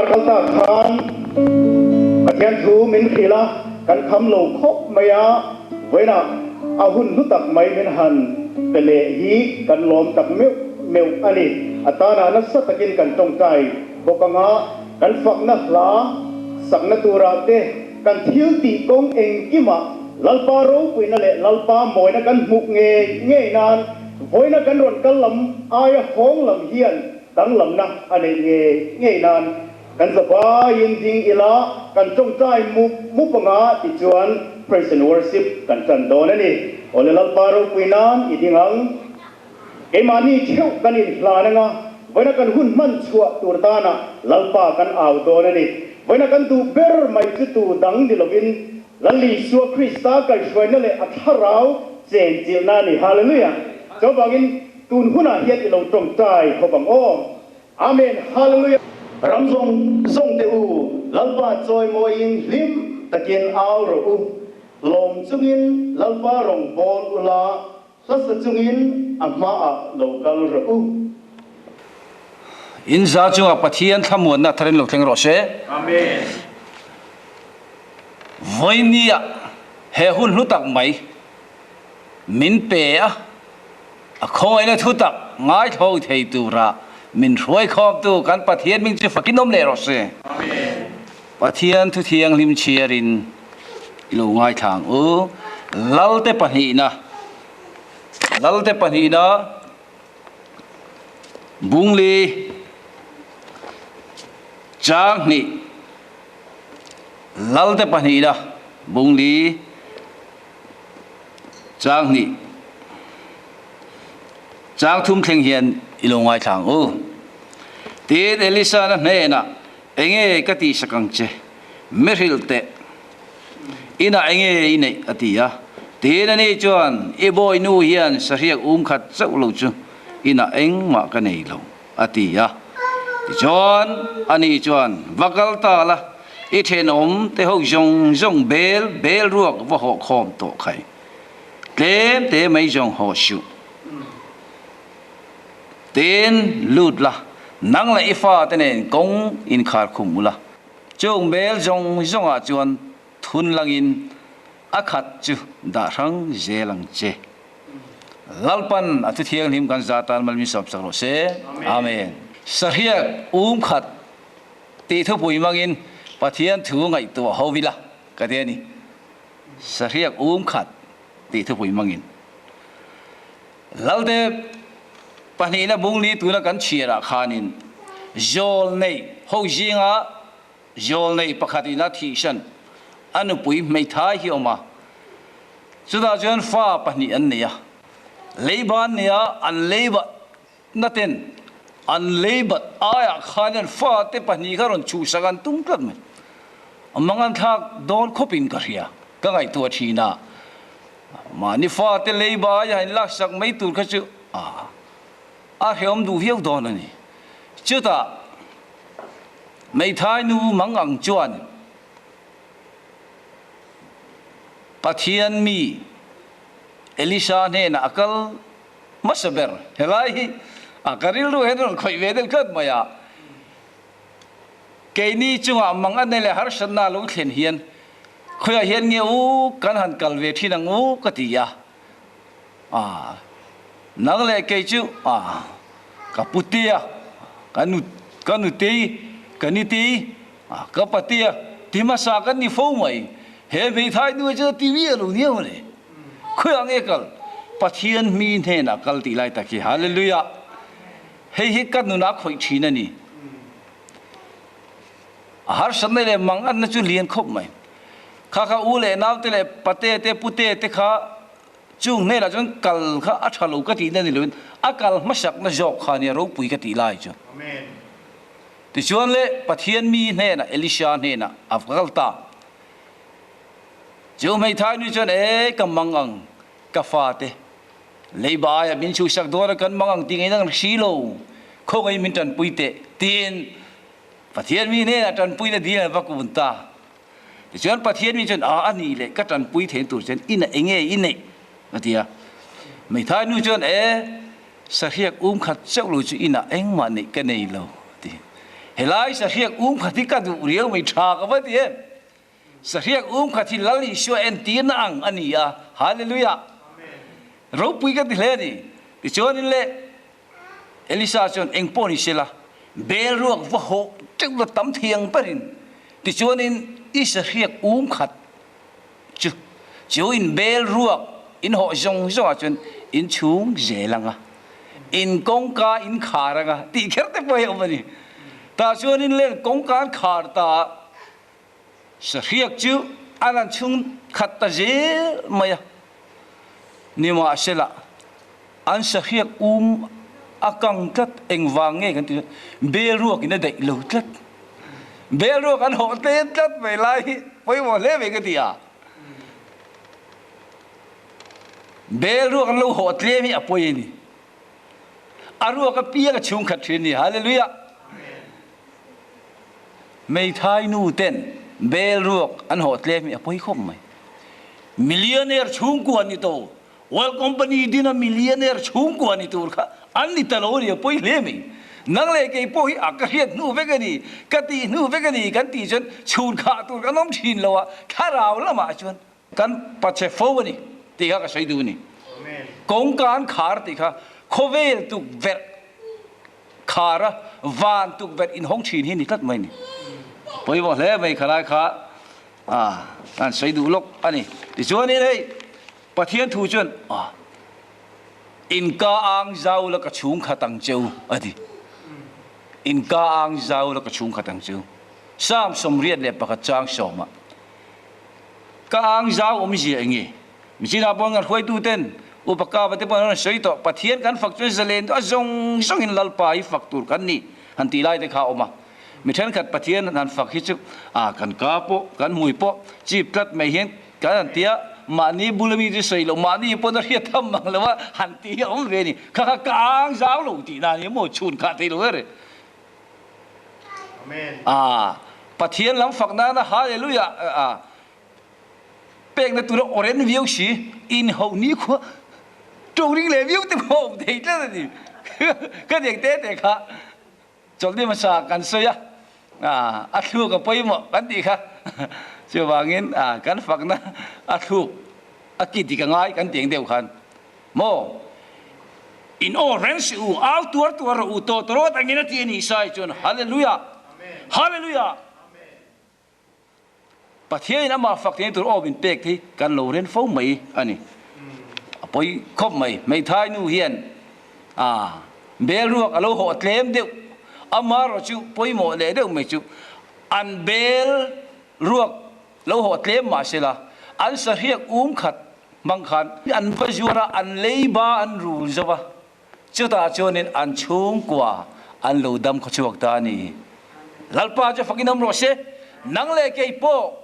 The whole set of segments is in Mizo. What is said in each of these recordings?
Kar kal ta khan Pathian thu min hrilh a, kan kham lo khawp mai a, vawiinah a hun hlu tak mai min han pe leh hi kan lawm tak meuh meuh a ni. A tanah nasa takin kan tawngtai bawk anga kan fakna hla sakna turah te kan thil tih kawng engkimah Lalpa ropuina leh Lalpa mawina kan hmuh ngei ngei nan vawiina kan rawn kal lam aia hawng lam hian Danglamna a neih ngei ngei nan kan zavaiin ding ila kan tawngtai mup mup anga tichuan Praise and Worship kan tan dawn a ni. Awle Lalpa ropui nan i ding ang. Keimahni theuh kan inhlan anga vawiina kan hun hman chhuah tur tanah Lalpa kan au dawn a ni. Vawiina kan duh ber mai chu tu dang ni lovin Lal Isua Krista kaihhruaina leh a thlarau chenchilhna a ni. Hallelujah! Chuvangin Tun hunah hian i lo tawngtai hawp ang aw. Amen Hallelujah. Ram zawng zawng te u, Lalpa chawimawiin hlim takin au rawh u. Lawm chungin Lalpa rawn bawl ula, hlasa chungin a hmaah lo kal rawh u. In za chungah Pathian thlamuanna thar in lo thleng rawh se. Amen. Vawinia he hun hlu tak mai min pe a, a khawngaihna thu tak ngaithlawi thei tura min hruaikhawmtu kan Pathian hming chu fakin awm leh rawh se. Pathian thu thianghlim chhiarin i lo ngaithla ang u. Lalte pahnihna Lalte pahnihna Bungli Chang hnih Lalte pahnihna Bungli Chang hnih chang thum thleng hian i lo ngaithla ang u. Tin, Elisa-na hnenah, Enge ka tihsak ang che? Mi hrilh teh. Inah enge i neih? a ti a. Tin, ani chuan, I bawinu hian sahriak um khat chauh lo chu inah engmah ka nei lo, a ti a. Tichuan, ani chuan, Va kal ta la, i thenawm te ho zawng zawng bel bel ruak va hawh khawm tawh khai. Tlem te mai zawng haw suh. Tin, lut la, nang leh i fa te nen kawng inkhar khum ula. Chung bel zawng zawngah chuan thun langin a khat chu dah hrang zel ang che. Lalpan a thu thianghlim kan za tan mal min sawm sak rawh se. Amen. Sahriak um khat tih thupui hmangin Pathian thu ngaihtuah ho ila ka ti a ni. Sahriak um khat tih thupui hmangin. Lalte pahnihna bungli tuna kan chhiarah khanin zawl nei ho zinga Zawl nei pakhat in a thihsan a nupui hmeithai hi awm a, chutah chuan fa pahnih an nei a, leiban nia an leibat na ten an leibat aiah khan an fate pahnih kha rawn chhuhsak an tum tlat mai. A mangan thlak dawn khawp in ka hria, ka ngaihtuah thin a, mahni fate leiba aia in laksak mai tur kha chu a hrehawm duh viau dawn a ni. Chutah. Hmeithai nu mang ang chuan Pathian mi Elisa hnenah a kal hmasa ber. Helai hi a ka rilru hian a rawn khawih ve deuh tlat mai a. Keini chungah mang a nei leh harsatna a lo thlen hian khawiah hian nge u kan han kal ve thin ang u ka ti a. A, nang leh kei chu a, ka putea, ka nu, ka nutei, ka nitei, a, ka patea ti hmasa kan ni fo mai. He hmeithai nu hi chu ti miah lo nia mawle. Khawiah nge kal? Pathian mi hnenah kal tih lai tak hi. Hallelujah! Hei hi ka nunah khawih thin a ni. A harsatna leh manganna chu lian khawp mai. Kha kha u leh naute leh pate te pute te kha chung hnenah chuan kal kha a tha lo ka tihna ni loin a kal hmasakna zawk kha nia ropui ka tih lai chu. Tichuan le Pathian mi hnenah Elisha hnenah a va kal ta. Chu hmeithai nu chuan e ka mang ang ka fate leiba aia min chhuhsak dawn a kan mang ang tih ngaihna kan hri lo khawngaih min tanpui teh tiin Pathian mi hnenah tanpuina dil an va kun ta. Tichuan Pathian mi chuan, A, a nih leh ka tanpui theih tur chuan ina eng nge i neih? a ti a. Hmeithai nu chuan, E, sahriak um khat chauh lo chu inah engmah neih ka nei lo, a ti. Helai sahriak um khat hi ka duh riau mai tha ka va ti em. Sahriak um khat hi Lal Isua entirna ang a ni a. Hallelujah. Ropui ka ti hle a ni. Tichuanin le Elisa chuan eng pawh ni sela, bel ruak va hawh teuh la tam thiang berin tichuanin i sahriak um khat chu chu in bel ruak in hawh zawng zawngah chuan in chhung zel ang a, in kawngka in khar ang a tih kher te pawh hi a awm a ni. Tah chuanin len kawngka an khar ta a, sahriak chu an han chhung khat ta zel mai a, nimahsela an sahriak um a kang tlat engvang nge kan ti chuan bel ruakin a daih lo tlat. Bel ruak an hawh tlem tlat mai lai hi pawimawh hle mai ka ti a. Bel ruak an lo hawh tlem hi a pawi a ni. A ruak apiang a chhungkhat thin a ni. Hallelujah! Meithai nu ten bel ruak an hawh tlem hi a pawi khawp mai. Millionaire chhungkua ni to Oil company dina millionaire chhungkua ni tur kha an ni ta lo a ni, a pawi hle mai. Nang leh kei pawh hi a ka hriat hnu vek a ni, ka tih hnu vek a ni kan tih chuan chhun khah tur kan awm thin lo a, thlarau lamah chuan kan pache fo a ni tih kha ka sawi duh a ni. Kawngka an khar tih kha khawvel tukverh khar a, van tukverh inhawng thin hi ni tlat mai a ni. Pawimawh hle mai khalai kha an sawi duh lawk a ni. Tichuanin hei Pathian thu chuan, A, in ka ang zau la ka chhung khat ang che u, a ti. In ka ang zau la ka chhung khat ang che u. Psalm 81 chang sawmah, Ka ang zau awmzia eng nge? Michina pawn kan hruaitu ten Upa Kava te pawn an rawn sawi tawh, Pathian kan fak chuan zalen a zawng zawngin Lalpa hi fak tur kan ni, han tih lai te kha a awm a. Mi thenkhat Pathian han fak hi chu, a, kan ka pawh, kan hmui pawh chip tlat mai hian Kan han ti a, mahni bul ami chu sawi loh, mahni pawn a hriat tham mang lo a, han tih hi a awm ve a ni. Kha kha ka ang zau lo tih na ni maw, chhun khah thei lo er e. Aaa, Pathian lam fak nana Hallelujah a pekna tura awren viau si, inho ni khua to ring leh viau te pawh a awm thei tlat a ni. Ka deng te te kha. Chawlhni hmasa kan sawi a, a thluk a pawimawh kan tih kha. Chuvangin kan fakna a thluk a ki dik a ngai kan tih ang deuh khan maw in aw reng si u, au tuar tuar rawh u, tawtawrawt angin a ti a nih sai chuan Hallelujah! Hallelujah! Pathianin amah fak theihna tur aw min pek te hi kan lo ren fo mai a ni. A pawi khawp mai. Hmeithai nu hian a bel ruak a lo hawh tlem deuh. Amaherawh chu pawimawh leh deuh mai chu an bel ruak lo hawh tlem mah se la, an sahriak um khat hmang khan an va zuar a, an leiba an rul zo va. Chutah chuanin an chhungkua an lo dam khaw chhuak ta a ni. Lalpa chu fakin awm rawh se, nang leh kei pawh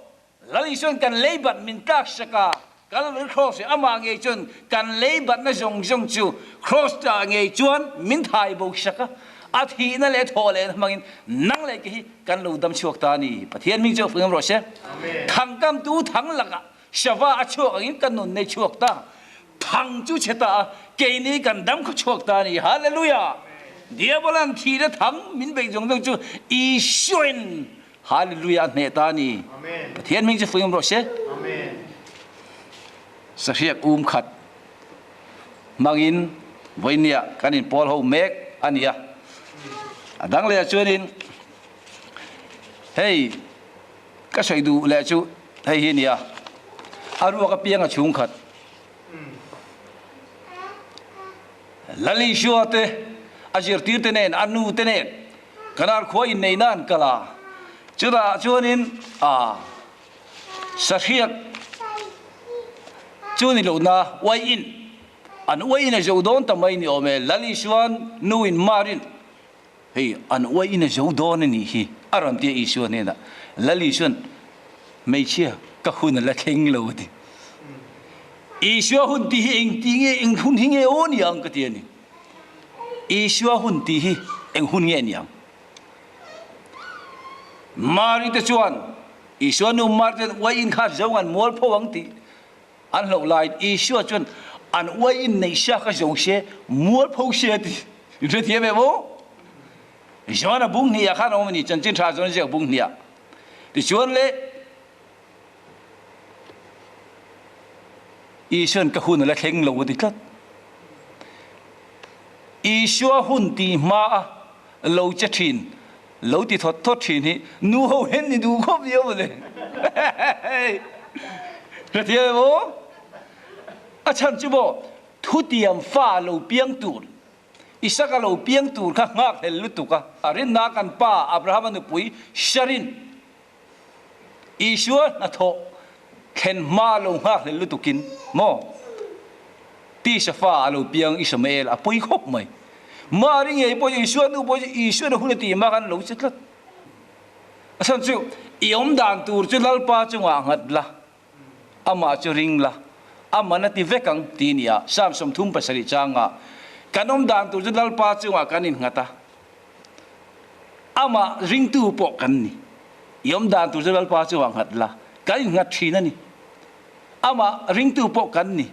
Lal Isua'n kan leibat min tlak sak a, Kalvari Kraws hi amah ngei chuan kan leibatna zawng zawng chu Kraws tah ngei chuan min thai bo sak a, a thihna leh thawh lehna hmangin nang leh kei hi kan lo dam chhuak ta a ni. Pathian hming chu fakin awm rawh se. Thangkamtu thang lakah Sava a chhuak angin ka nun nei chhuak ta. Thang chu chhe ta a, keini kan dam khaw chhuak ta a ni. Hallelujah! Diabolan thihna thang min beih zawng zawng chu Isuain Hallelujah a hneh ta a ni. Pathian hming chu fuihawm rawh se. Sahriak um khat hmangin vawinia kan inpawl ho mek a ni a. A dang leh ah chuanin hei Ka sawi duh leh chu hei hi nia, a ruak apiang a chhungkhat. Lal Isua te, a zirtir te nen, a nu te nen Kanar khua inneihna an kal a, chutah chuanin a sahriak chu ni lohna uaiin an uaiin a zo dawn ta mai ni awm e, Lal Isua'n nuin Marin Hei, an uaiin a zo dawn a nih hi, a rawn ti a Isua hnenah. Lal Isua'n, Hmeichhia, ka hun a la thleng lo, a ti. Isua hun tih hi eng tih nge, eng hun hi nge aw ni ang ka ti a ni. Isua hun tih hi eng hun nge ni ang? Mari te chuan, Isua nu Mari te chuan uaiin kha zo ang an mualpho ang tih An hlauh laiin Isua chuan an uai in neih sia kha zo se, mualpho se a ti. In hrethiam em aw? Johana bung hnih ah khan a awm a ni, Chanchin Tha chuan ziak bung hnih ah. Tichuan le Isuan ka hun a la thleng lo a ti tlat. Isua hun tih hma a lo che thin, lo ti thawt thawt thin hi nu ho hian ni duh khawp viau mawle. Hrethiam em aw? A chhan chu maw thutiam fa lo piang tur, Isaka lo piang tur kha nghak hlel lutuk a. Rinna kan pa Abrahama nupui Sharin Isua hnathawh thlen hma lo nghak hlel lutukin maw tisa fa a lo piang Isamael a pawi khawp mai. Mari ngei pawh chu Isua nu pawh chu Isuan a hun a tih hma khan lo che tlat. A chhan chu i awm dan tur chu Lalpa chungah nghat la, amah chu ring la, aman a ti vek ang ti nia Psalm 37 changa kan awm dan tur chu Lalpa chungah kan innghat a. Amah ringtu pawh kan ni. I awm dan tur chu Lalpa chu a nghat la, kan innghat thin a ni. Amah ringtu pawh kan ni.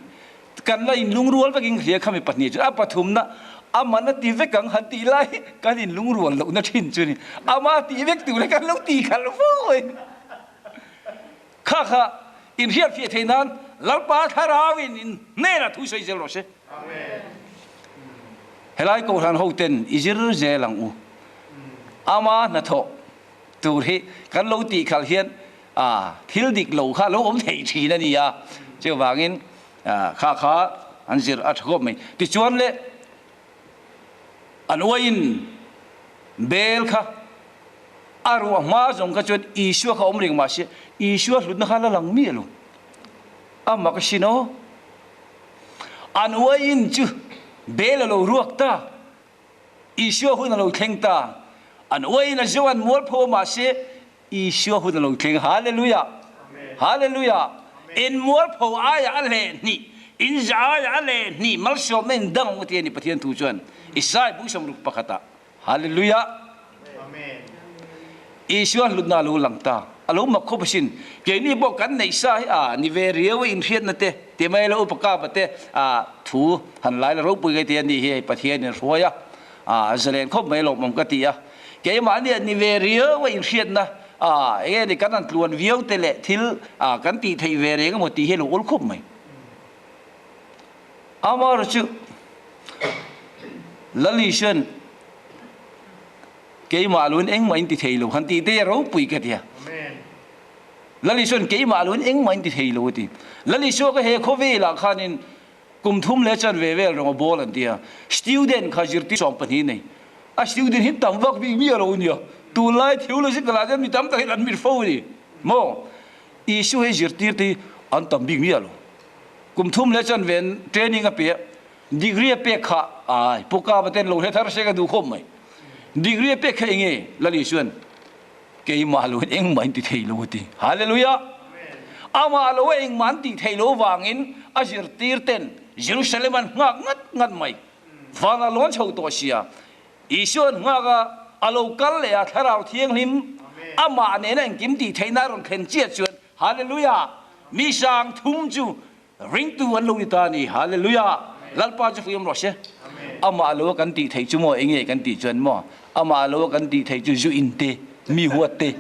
Kan la inlungrual vekin hria kha mi pahnih chu a pathumna aman a ti vek ang han tih lai kan inlungrual lohna thin chu ni. Ama tih vek tur hi kan lo ti khalh fo mai. Kha kha inhriatfiah theih nan Lalpa Thlarauin in hnenah thu sawi zel rawh se. Helai Kohhran hoten i zir zel ang u. Ama hnathawh tur hi kan lo tih khalh hian thil dik lo kha lo awm thei thin a ni a, chuvangin kha kha an zir a tha khawp mai. Tichuan le an uaiin bel kha a ruah hma zawng kha chuan Isua kha awm reng mahse Isua hlutna kha la lang miah lo. A mak asin aw. An uaiin chu bel a lo ruak ta, Isua hun a lo thleng ta. An uaiin a zo an mualpho a mahse Isua hun a lo thleng. Hallelujah! Hallelujah! In mualpho aia a leh hnih, in za aia a leh hnih malsawmna in dang ang ti a ni Pathian thu chuan Isai bung 61 ah. Hallelujah! Isua hlutna a lo lang ta. A lo mak khawp asin. Keini pawh kan neih sa hi a ni ve riau a inhriatna te, ti mai lo upa kapa te a thu han lai la ropui ngai te a nih hi hei Pathian in hruai a, a zalen khawp mai lawmawm ka ti a. Keimahni a ni ve riau a inhriatna a enge ni kan han tluan viau te leh thil a kan tih theih ve reng emaw tih hi a lo ul khawp mai. Amaherawhchu Lal Isuan keimah luin engmah in ti thei lo han tih te ropui ka tia. Lal Isuan keimah luin engmah in ti thei lo a ti. Lal Isua ka he khawvelah khanin kum thum leh chan ve vel rawng a bawl an tia. Student kha zirtir 12 nei. A student hi tam vak bik miah lo nia. Tunlai theological ah chuan mi tam tak hian an mit fo a ni. Maw? Isua hi zirtir te hi an tam bik miah lo. Kum thum leh chan ven training a pe a, degree a pek kha ai Puka va ten lo hre thar se ka duh khawp mai. Degree a pek kha enge Lal Isuan keimah lo in engmah in ti thei lo a ti. Hallelujah! Amah lo a engmah an tih theih lo vangin a zirtir ten Jerusalem an nghak ngat ngat mai. Van a lawn chho tawh sia. Isuan nghak a, a lo kal leh a Thlarau Thianghlim amah nena engkim tih theihna a rawn thlen chiah chuan Hallelujah! Mi sang thum chu ringtu an lo ni ta a ni. Hallelujah! Lalpa chu fuiawm rawh se. Amah lo a kan tih theih chu maw enge kan tih chuan maw amah lo a kan tih theih chu zu in te, mi huat te.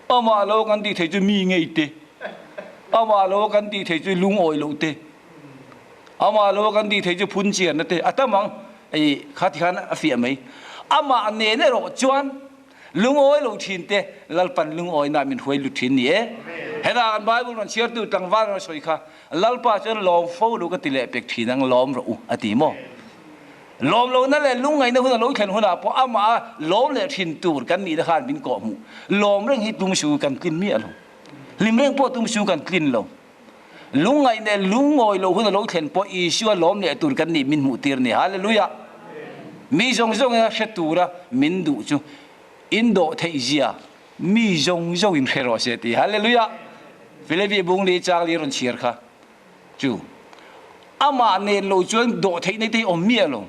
Amah lo a kan tih theih chu mi ngei te. Amah lo a kan tih theih chu lungawi loh te. Amah lo a kan tih theih chu phun chianna te. A tam ang. Ei kha ti khan a fiah mai. Amah nen erawh chuan Lungawi lo thin te Lalpan lungawina min hruai lut thin ni e. Heta kan Bible rawn chhiartu tlangval rawn sawi kha Lalpa chuan lawm fo lo ka ti leh pek thin ang lawm rawh u a ti maw? Lawm lohna leh lungngaihna hun a lo thlen hunah pawh amah a lawm leh thin tur kan nihna khan min kawh hmuh. Lawm reng hi tum su kan tlin miah lo. Hlim reng pawh tum su kan tlin lo. Lungngaih leh lungawi loh hun a lo thlen pawh Isua lawm leh tur kan nih min hmuh tir ni. Hallelujah! Mi zawng zawng ina hre tura min duh chu in dawh theih zia mi zawng zawng in hre rawh se ti. Hallelujah! Filipi bung li chang li rawn chhiar kha chu amah nen lo chuan dawh theih nei te hi awm miah lo.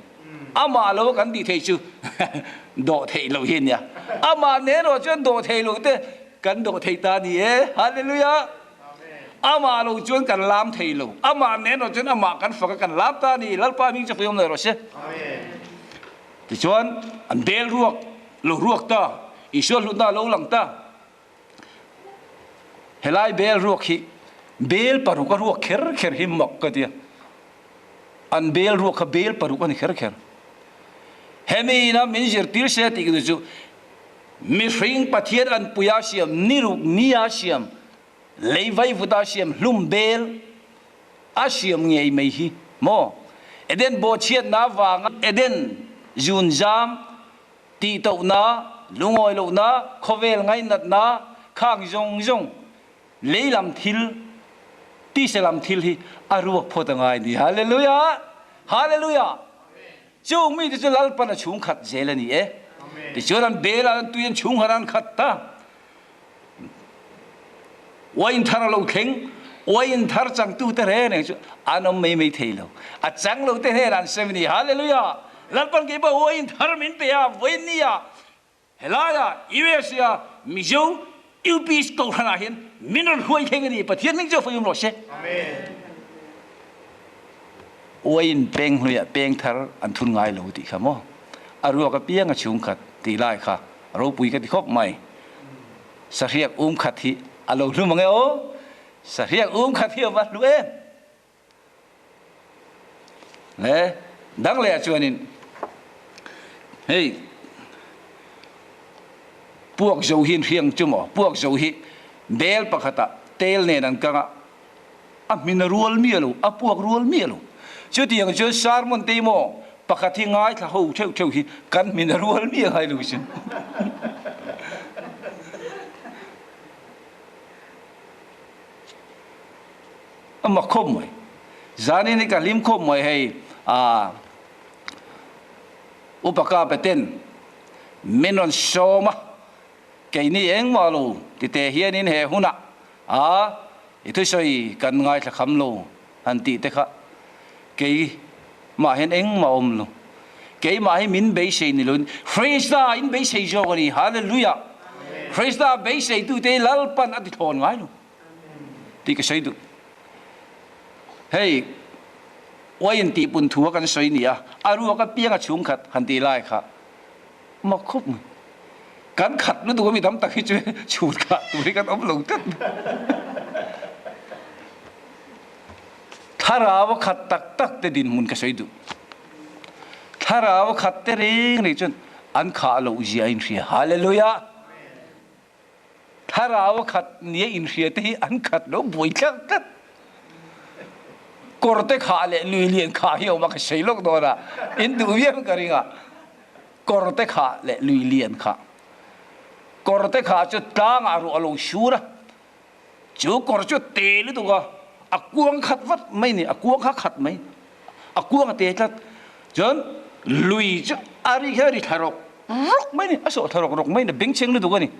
Amah lo kan tih theih chu dawh theih loh hi a nia. Amah nen erawh chuan dawh theih loh te kan dawh thei ta a ni e. Hallelujah! Amah lo chuan kan lam thei lo. Amah nen erawh chuan amah kan fak a kan lam ta a ni. Lalpa hming chu fuiawm lo rawh se. Tichuan an bel ruak lo ruak ta, Isua hlutna a lo lang ta. Helai bel ruak hi bel paruk a ruak kher kher hi mak ka tia. An bel ruak kha bel paruk a ni kher kher. Hemi ina min zirtir se tih ka chu mihring Pathian an puia siam, niruk nia siam, lei vaivuta siam hlum bel a siam ngei mai hi maw? Eden bawhchhiatna avanga Eden zunzam tihtohna, lungawi lohna, khawvel ngainatna, khang zawng zawng lei lam thil, tisa lam thil hi a ruak phawt a ngai ni. Hallelujah! Hallelujah! Chung mite chu Lalpan a chhungkhat zel a ni e. Tichuan an bel ah an tui an chhungkhat an khat ta. Uain thar a lo thleng, uain thar changtute reng reng chu an awm mai mai thei lo. A chang lo te hnenah an sem a ni. Hallelujah! Lalpan kei pawh uain thar min pe a, vawiin ni ah helaia USA a Mizo UPC Kohhran ah hian min rawn hruai thleng a ni. Pathian hming chu a fawium rawh se. Uain peng hnuiah peng thar an thun ngai lo tih kha maw? A ruak apiang a chhungkhat tih lai kha ropui ka ti khawp mai. Sahriak um khat hi a lo hlum ang e aw. Sahriak um khat hi a va hlu em. Le dang leh ah chuanin hei puak zo hi an hriang chu maw puak zo hi bel pakhatah tel nen an kang a a hmin a rual miah lo, a puak rual miah lo. Chutiang chuan sermon te hi maw pakhat hi ngaithla ho theuh theuh hi kan hmin a rual miah ngai lo sin. A mak khawp mai. Zanin hi ka hlim khawp mai hei a Upa Kapeten min rawn sawm a. Keini engmah lo tite hianin he hunah a i thusawi kan ngaithla kham lo han tih te kha keimah hian engmah awm lo. Keimah hi min beisei ni loin Krista in beisei zawk a ni. Hallelujah! Krista beiseitute hi Lalpan a ti thlawn ngai lo tih ka sawi duh. Hei uaiin tihpun thu a kan sawi ni a, a ruak apiang a chhungkhat han tih lai kha Mak khawp mai. Kan khat lutuk a mi tam tak hi chu chhut khah tur hi kan awm lo tlat mai. Thlarau a khat tak tak te dinhmun ka sawi duh. Thlarau a khat te reng reng chuan an khah loh zia a inhria. Hallelujah! Thlarau a khat nia inhria te hi an khat lo buai tlat tlat. Kawr te khah leh lui lian khah hi a awm a, ka sawi lawk dawn a, in duh viau ka ring a. Kawr te khah leh lui lian khah. Kawr te khah chu tlangah ruah a lo sur a, chu kawr chu te lutuk a, a kuang khat vat mai ni, a kuang kha khat mai, a kuang a te tlat. Chuan lui chu a ri hian a ri thla rawk rawk mai ni, a sawh thla rawk rawk mai ni, bengchheng lutuk a ni.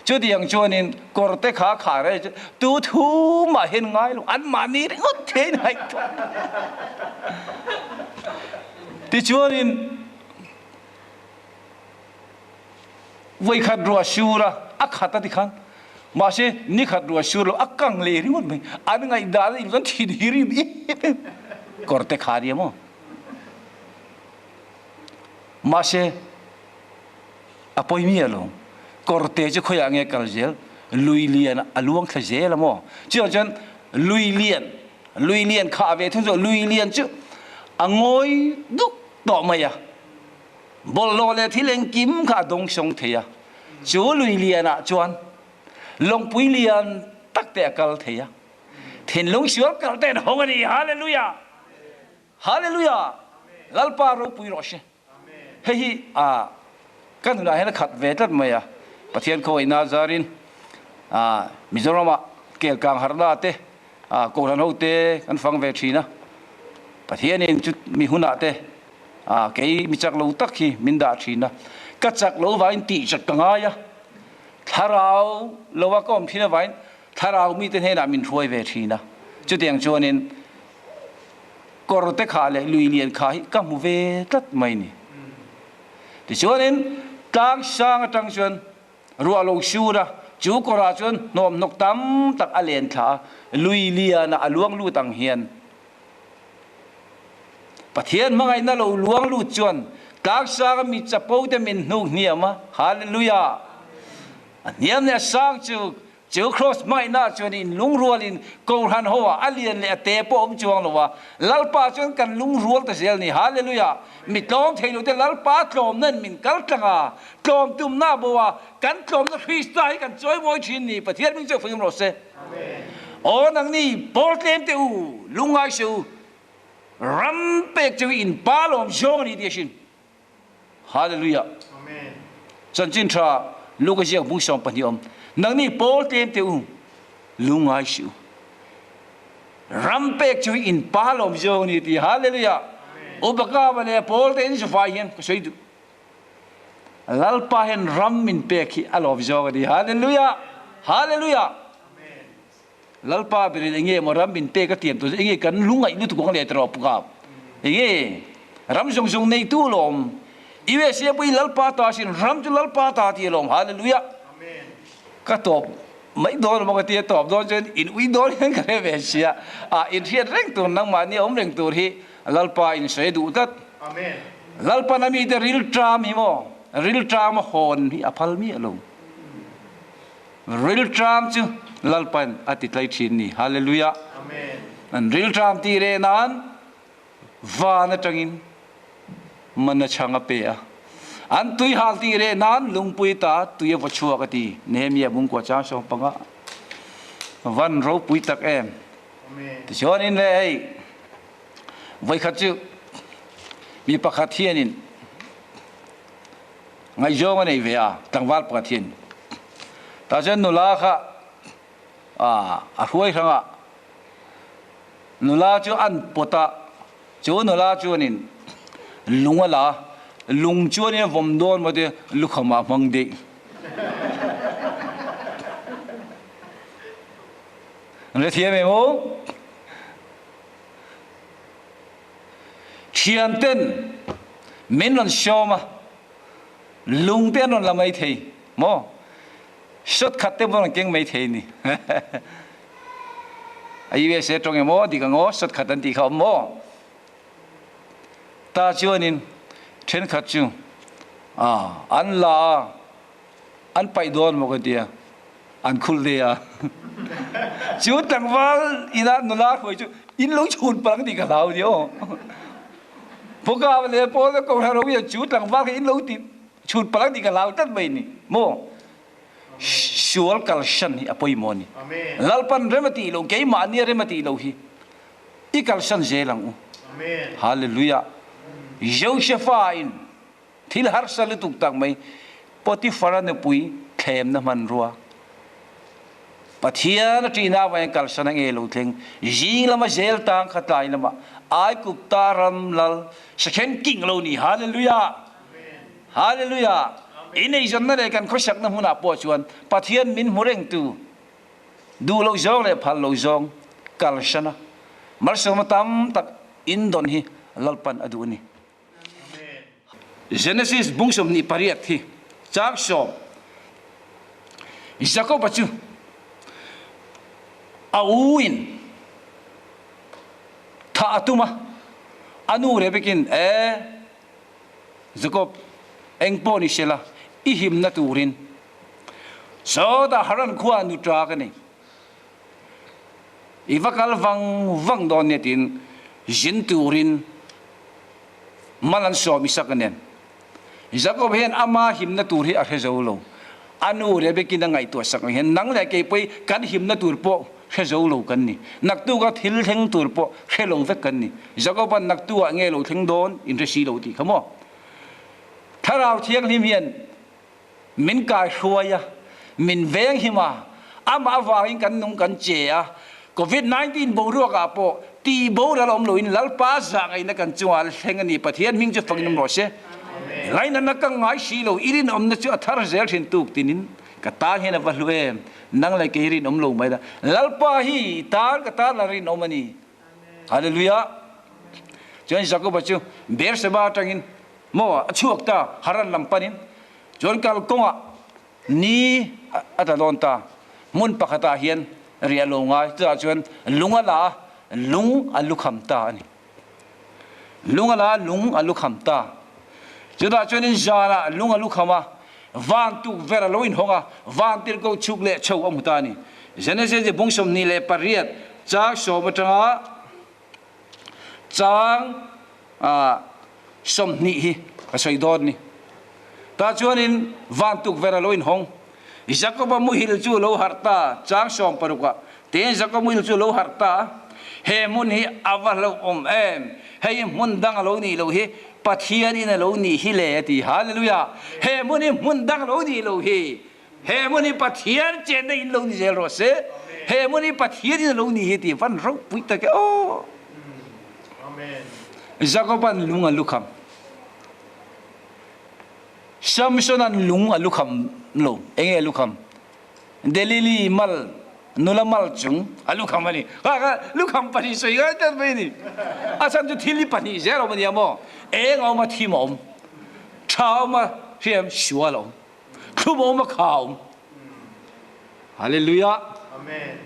Chutiang chuanin kawr te kha khar e chu tu thu mah hian ngai lo, anmahni ringawt theiin haih tawh. Tichuanin vawikhat ruah sur a, a khat a ti khan, mahse nikhat ruah sur lo a kang leh ringawt mai, an ngaihdan a inchuan thin hi rim em em, kawr te kha nia maw. Mahse a pawi miah lo, kawr te chu khawiah nge kal zel, lui lian a luang thla zel a maw. Chuvang chuan lui lian, lui lian khah ve thung chu lui lian chu a ngawi duk tawh mai a, bawlhhlawh leh thil engkim kha a dawng sawng thei a, chu lui lianah chuan lawngpui lian tak te a kal thei a, thinlung sual kal te an hawng a ni. Hallelujah! Hallelujah! Lalpa ropui rawh se. Hei hi a ka nunah hian a khat ve tlat mai a, Pathian khawngaihna zarin a Mizoramah kelkang harhna te a Kohhran ho te kan fang ve thin a, Pathianin chu mi hunah te a kei mi chak lo tak hi min dah thin a, ka chak lo vangin tih chak ka ngai a, thlarau lova ka awm thin avangin thlarau mite hnenah min hruai ve thin a, chutiang chuanin Kawr te kha leh lui lian kha hi ka hmu ve tlat mai ni. Tichuanin tlang sang atang chuan ruah lo sur a, chu kawrah chuan hnawmhnawk tam tak a len thla a, lui lianah a luang lut ang hian Pathian hmangaihna lo luang lut chuan. Tlangsang a mi chapo te min hnuk hniam a. Hallelujah! A hniam leh a sang chu Chu Kraws hmangaihna chuan in lungrualin Kohhran ho ah a lian leh a te pawh awm chuang lo a, Lalpa chuan kan lungrual ta zel ni. Hallelujah! Mi tlawm thei lo te Lalpa tlawmna in min kal tlang a, tlawm tumna a bo a, kan tlawmna Krista hi kan chawimawi thin ni. Pathian hming chu fing rawh se. Aw nangni pawl tlem te u, lungngai se u, ram pek chu in pa lawm zawng a ni tih a hrin. Hallelujah. Chanchin tha Luka ziak bung 12 awm. Nangni pawl tlem te u, lungngai suh u. Ram pek chu in pa lawm zawng ni ti. Hallelujah. Upa ka le pawl te in zufai hian ka sawi duh. Lalpa hian ram min pek hi a lawm zawng a ni. Hallelujah. Hallelujah. Lalpa berin enge maw ram min pek a tiam tur chu enge kan lungaih lutuk ang leh tawh pukap enge ram zawng zawng neitu lawm USA pawh hi Lalpa ta sin ram chu Lalpa ta ti alawm hallelujah ka tawp mai dawn maw ka tia tawp dawn chuan in ui dawn hian ka hre ve sia a in hriat reng tur nangmahni awm reng tur hi Lalpa in sawi duh tlat Lalpan a mite rilṭam hi maw rilṭam a hawn hi a phal miah lo. Rilṭam chu Lalpain a ti tlai ṭhin ni. Hallelujah. An rilṭam tih reh nan van aṭangin mana chhang a pe a. An tui hal tih reh nan lungpui ta tui a va chhuak a ti. Nehemiah bungkua chang 15. Van ropui tak em. Tichuanin le hei voikhat chu mi pakhat hianin Ngaihzawng a nei ve a, tlangval pakhat hian. Tah chuan nula kha a hruai hrang a, nula chu an pawt a, chu nula chuanin lung a la a, lung chuanin a vawm dawn maw te lukham ah a hmang daih. An hrethiam em aw? Thianten min rawn sawm a, lung te an rawn la mai thei maw? Shot khat te pawh an rawn keng mai thei ni. A USA tawng emaw dik ang aw, shot khat an tih kha awm maw? Ta chuanin thenkhat chu an la a, an paih dawn maw ka tia, an khulh ve a. Chu tlangval ina nula hruai chu in lo chhun palh ang tih ka hlau nia aw. Pawka leh pawl a kohhran ho hian chu tlangval kha in lo ti chhun palh ang tih ka hlau tlat mai ni maw. Sual kalsan hi a pawimawh a ni. Lalpan rem a tih loh, keimahnia rem a tih loh hi i kalsan zel ang u. Hallelujah. Josepha in Thil harsa lutuk tak mai, Potiphar-a nupui thlemna hmanrua. Pathian a ṭihna avangin kalsan a nge lo thleng. Zing lama zel tang kha tlai lamah Aigupta ram lal Second King lo ni. Hallelujah! Hallelujah! Ineizawnna leh kan khawsakna hmunah pawh chuan Pathian min hmu rengtu duh loh zawng leh phal loh zawng kalsana malsawmna tam tak indawn hi Lalpan a duh a ni. Genesis bung 28 hi chang sawm Jakoba chu a u in thah a tum a, a nu Rebekin e Jakob eng pawh ni sela i himna turin sawtah Haran khua nu ta ka nei. I va kal vang vang dawn nia tiin zin turin mal an sawm Isaka nen. Jakob hian ama himna tur hi a hre zo lo. A nu Rebekin a ngaihtuah sak ang hian nang leh kei pawh kan himna tur pawh hre zo lo kan ni. Naktuka thil thleng tur pawh hre lo vek kan ni. Jakoban naktuah nge lo thleng dawn in hre si lo tih kha maw? Thlarau Thianghlim hian Min kaihruai a, min venghim a, amah avangin kan nung kan che a, Covid 19 boruak ah pawh tih boral awm loin Lalpa zah ngaihna kan chungah la thleng a ni, Pathian hming chu fakin awm rawh se. Lainatna ka ngai si lo, i rinawmna chu a thar zel thin tuk tinin ka tan hian a va hlu em, nang leh kei rinawm lo mai la, Lalpa hi i tan ka tan la rinawm a ni. Hallelujah. Chuan Jakoba chu Beersheba atangin Maw a chhuak ta, Haran lam panin chuan kal kawngah ni a tla dawn ta. Hmun pakhatah hian riah lo ngai, chutah chuan lung a la a, lung a lukham ta a ni. Lung a la a, lung a lukham ta. Chutah chuanin zanah lung a lukham a, van tukverh a lo inhawng a, van tirhkoh chhuk leh chho a hmu ta a ni. Genesis bung 28 chang sawm atanga chang 20 hi ka sawi dawn ni. Tah chuanin van tukverh a lo inhawng. Jakoba muhil chu lo harh ta, chang 16 ah Tin Jakob muhil chu lo harh ta, He hmun hi a va hlauhawm em? Hei hmun dang a lo nih loh hi, Pathian in a lo nih hi le a ti. Hallelujah! He hmun hi hmun dang a lo nih loh hi, he hmun hi Pathian chenna in lo ni zel rawh se. He hmun hi Pathian in a lo nih hi ti van ropui tak e aw! Jakoban lung a lukham. Samsonan lung a lukham lo. Enge a lukham? Delili mal, nula mal chung a lukham a ni. Kha kha lukham pahnih sawi ngai tel mai a ni. A chhan chu thil hi pahnih zel a awm a nia maw? Eng a awm a, thim a awm. Tha a awm a, hriam sual a awm. Thlum a awm a, kha a awm. Hallelujah. Amen.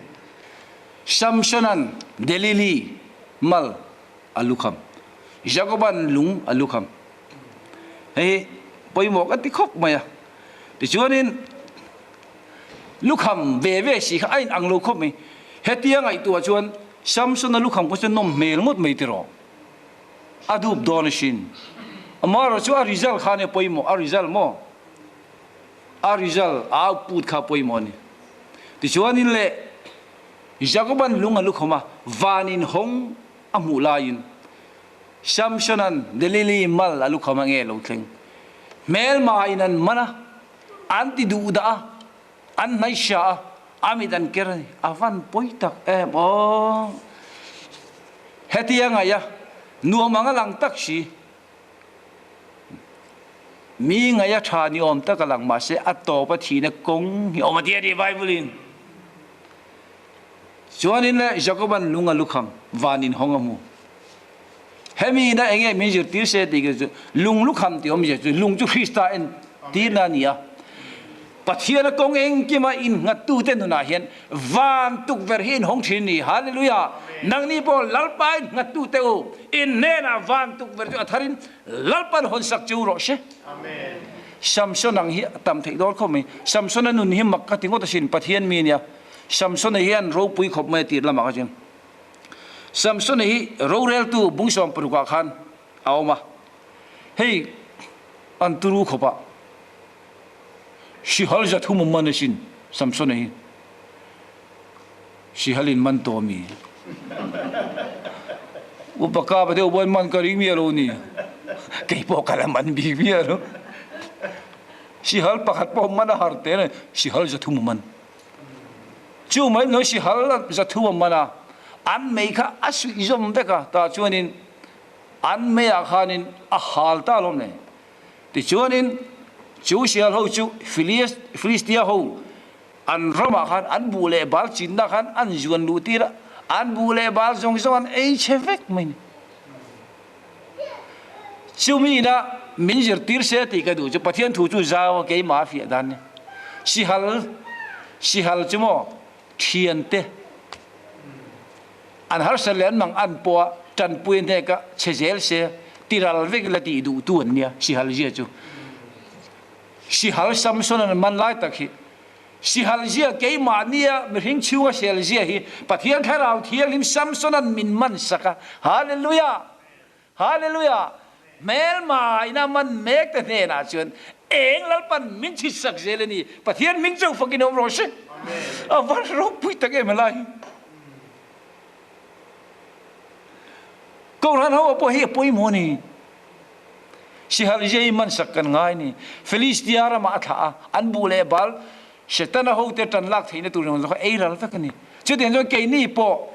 Samsonan Delili mal a lukham. Jakoban lung a lukham. Hei hi pawimawh ka ti khawp mai a. Tichuanin lukham ve ve si kha a inang lo khawp mai. Hetia ngaihtuah chuan Samsona lukham kha chu nawm hmel ngawt mai tiraw? A dup dawn asin. Amaherawh chu a result kha ania pawimawh, a result maw? A result, a output kha pawimawh a ni. Tichuanin leh Jakoban lung a lukham a, van inhawng a hmuh laiin Samsona'n Delili mal a lukham a nge lo thleng. Hmelma in an man a, an ti duh dah a, an hnaihsia a, a mit an ker a ni. A van pawi tak em aw! Hetia ngaih a, nuam ang a lang tak si. Mi ngaih a tha ni awm tak a lang mahse a tawp a thihna kawng hi awm a ti a ni Bible in. Chuanin le Jakoban lung a lukham van in hawng a hmu. Hemi ina enge min zirtir se tih khi chu lung lukham tih awmzia chu lung chu Krista en tirna a ni a. Pathiana kawng engkima innghattute nunah hian van tukverh hi inhawng thin a ni. Hallelujah! Nangni pawh Lalpa innghattute u, in hnenah van tukverh chu a tharin Lalpan hawnsak che u rawh se. Samson ang hi a tam theih dawn khawp mai. Samsona nun hi mak ka ti ngawt asin, Pathian mi ania. Samsona hian ropui khawp mai a tir lamah kha chuan. Samsona hi roreltu bung 60 ah khan a awm a, hei an turu khawpah Sihal 300 a man asin Samsona hi. Sihal in man tawh ami? Upa kapa deuh pawhin man ka ring miah lo ni. Kei pawh ka la man bik miah lo. Sihal pakhat pawh man a har teh a ni, Sihal 300 a man. Chu mai lo sihal 300 a man a, an mei kha a suih zawm vek a, tah chuanin an meiah khanin a hal ta alawm le. Tichuanin chu sihal ho chu Filistia ho an ramah khan an buh leh bal chinna khan an zuan luh tir a, an buh leh bal zawng zawng an ei chhe vek mai a ni. Chumi ina min zirtir se tih ka duh chu Pathian thu chu zau a keimah a fiah dan a ni. Sihal, sihal chu maw thiante an harsat leh an mang an pawh a tanpui hnek a chhe zel se tiral vek la tih duh tu an nia sihal zia chu. Sihal Samson an man lai tak hi sihal zia keimah nia mihring chhunga sel zia hi Pathian Thlarau Thianghlim Samson an min man sak a. Hallelujah! Hallelujah! Hmelma ina man mek te hnenah chuan eng Lalpan min chhit sak zel a ni. Pathian hming chauh fakin awm rawh se. A va ropui tak em helai hi. Kohhran ho pawh hi a pawimawh a ni. Sihal zia hi man sak kan ngai a ni. Filistia ramah a thlah a, an buh leh bal Setana hote tan lak theihna tur zawng zawng kha ei ral vek a ni. Chutiang chuan keini pawh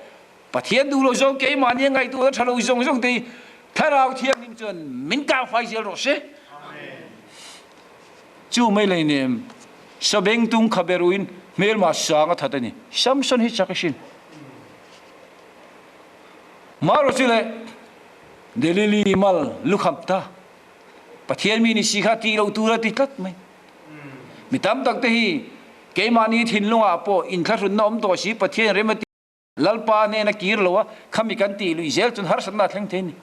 Pathian duh lo zawng keimahni a ngaihtuahna tha lo zawng zawng te hi Thlarau Thianghlim chuan min kang fai zel rawh se. Chu mai lei nem Sabeng tung kha beruin hmelma sang a that a ni. Samson hi chak a hrin. Marawh chu le Delili mal lukham ta Pathian mi ni si kha tih loh tur a ti tlat mai. Mi tam tak te hi keimahni thinlungah pawh inthlahrunna awm tawh si Pathian rem a ti. Lalpa hnena kir lo a, khami kan tih luih zel chuan harsatna a thleng thei a ni.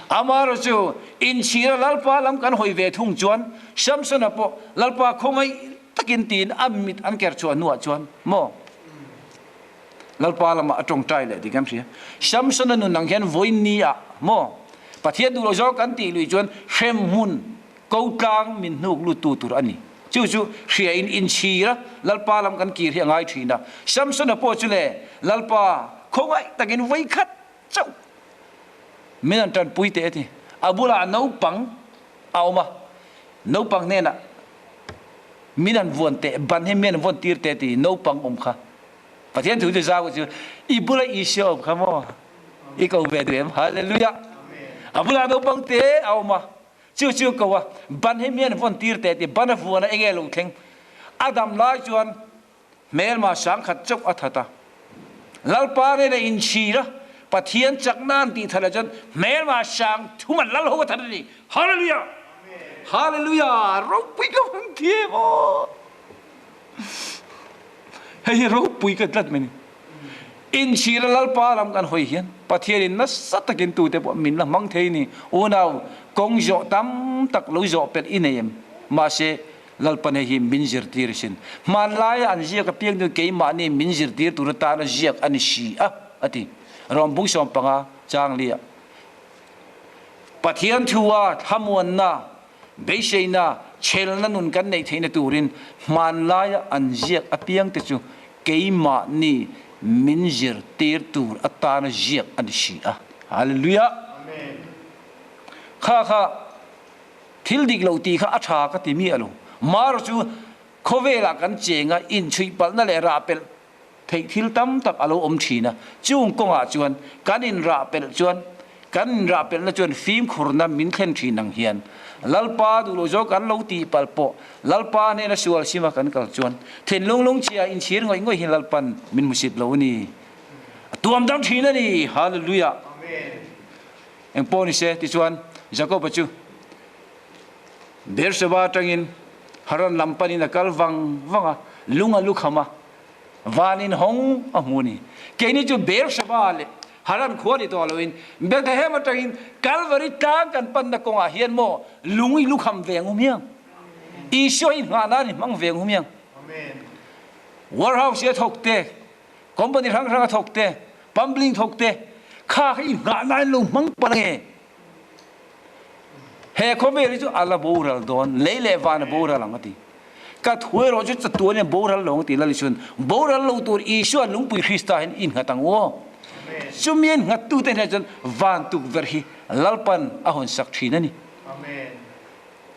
Amaherawhchu, inchhira Lalpa lam kan hawi ve thung chuan Samsona pawh Lalpa khawngaih takin tiin a mit an ker chhuah hnuah chuan maw Lalpa lamah a tawngtai leh tih kan hria. Samsona nun ang hian vawiin ni ah maw Pathian duh lo zawk kan tih lui chuan hremhmun ko tlang min hnuk lut tu tur a ni. Chu chu hria in inchhir a, Lalpa lam kan kir hi a ngai thin a. Samsona pawh chu le Lalpa khawngaih takin vawi khat chauh min an tanpui teh a ti. A bulah naupang a awm a, naupang hnenah min an vuan teh, ban hi min an vawn tir teh a ti, naupang awm kha. Pathian thu chu zau chu i bula Isua awm kha maw? I ko ve duh em? Hallelujah! A bulah naupang te a awm a, chu chu ko a, ban hi min an vawn tir teh a ti, ban a vuan a enge lo thleng? A dam lai chuan Hmelma sangkhat chauh a that a. Lalpa nen a inchhir a, Pathian chakna an tih that ah chuan hmelma sang thum an lal ho a that a ni. Hallelujah! Hallelujah! Ropui ka hmang thiam aw! Hei hi ropui ka tlat mai ni. Inchhir a Lalpa lam kan hawi hian Pathianin nasa takin tute pawh min la hmang thei ni. Unau, kawng zawh tam tak lo zawh pelh i nei em? Mahse, Lalpa hei hi min zirtir sin. Hmanlaia an ziak apiang chu keimahni min zirtir tur atana ziak a ni si a, a ti. Rom bung 15 chang liah. Pathian thua thlamuanna, beiseina, chhelna nun kan neih theihna turin hmanlaia an ziak apiang te chu keimahni min zirtir tur atana ziak a ni si a. Hallelujah! Kha kha. Thil dik lo tih kha a tha ka ti miah lo. Mar chu khawvelah kan cheng a, inchhuih palhna leh rah pelh theih thil tam tak a lo awm thin a. Chung kawngah chuan kan inrah pelh chuan kan inrah pelhna chuan fimkhurna min thlen thin ang hian Lalpa duh lo zawk kan lo tih palh pawh Lalpa hnena sual sima kan kal chuan thinlung lungchhia inchhir ngawih ngawih hi Lalpan min hmusit lo a ni. A tuam dang thin a ni. Hallelujah. Eng pawh ni se, tichuan Jakoba chu Beersheba atangin Haran lam panin a kal vang vang a, lung a lu kham a, van in hawng a hmu a ni. Keini chu Beersheba leh Haran khua ni tawh loin Bethlehem atangin Kalvari tlang kan panna kawngah hian maw lung i lu kham ve ang u hmiang? Isua i nghah nan i hmang ve ang u hmiang? Warehouse i a thawk te, Company hrang hrang a thawk te, pumpling thawk te, kha kha i nghah nain lo hmang palh ange. He khawvel hi chu a la boral dawn, lei leh van a boral ang a ti. Ka thu erawh chu chatuan in a boral lo ang ti Lal Isuan. Boral lo tur Isua lungpui Krista hian i nghat ang u aw. Chumi an nghat tute hnenah chuan van tukverh hi Lalpan a hawn sak thin a ni.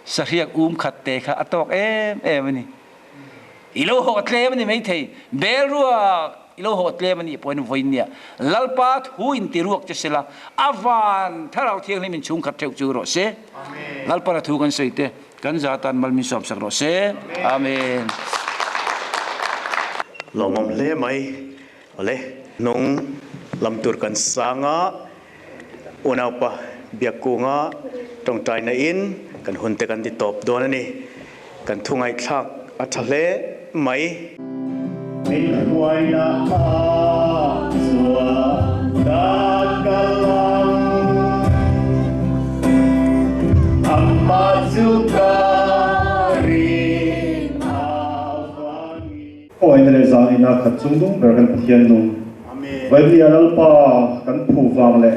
Sahriak um khat te kha a tawk em em a ni. I lo hawh tlem a ni maithei. Bel ruak i lo hawh tlem a nih pawhin vawiin nia Lalpa thu in ti ruak che sela, a van Thlarau Thianghlim in chhungkhat theuh chu rawh se. Lalpa na thu kan sawi te kan za tan mal min sawmsak rawh se. Amen. Lawmawm hle mai. Awle, hnung lam tur kan sang a, unaupa Biakkunga tawngtaina in kan hun te kan ti tawp dawn a ni. Kan thu ngaihthlak a tha hle mai. Min hruaina ah chuan ka kal ang, amah chu ka rin avangin. Khawngaihna leh zanina khat chung nung ber kan Pathian nung. Vaimia Lalpa kan phu vang leh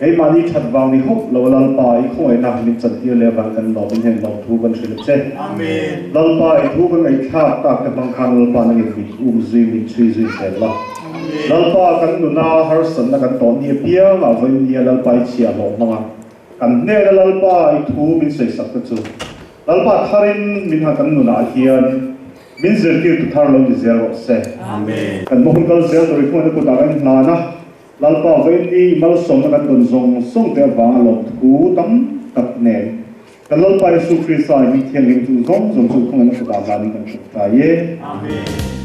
keimahni that vang ni hauh lo Lalpa i khawngaihna min chantir leh avang kan lawm in heng lawm thu kan hrilh a che. Lalpa i thu kan ngaihthlak tak te hmang khan Lalpa nangin min um zui min chhui zui zel la. Lalpa kan nuna harsatna kan tawn ni apiangah Vaimia Lalpa i chhiahhlawh hmang a kan hnena Lalpa i thu min sawisak te chu Lalpa tharin min ha kan nunah hian Min zirtirtu thar lo ni zel rawh se. Kan hma hun kal zel tur i hmuhna kutah kan inhlan a, Lalpa vawiin i malsawmna kan tawn zawng zawng te avanga lawmthu tam tak nen kan Lalpa Isu Krista i hming thianghlim chu zawng zawng chu khawngaihna kutah hlanin kan hruk ta e. Amen.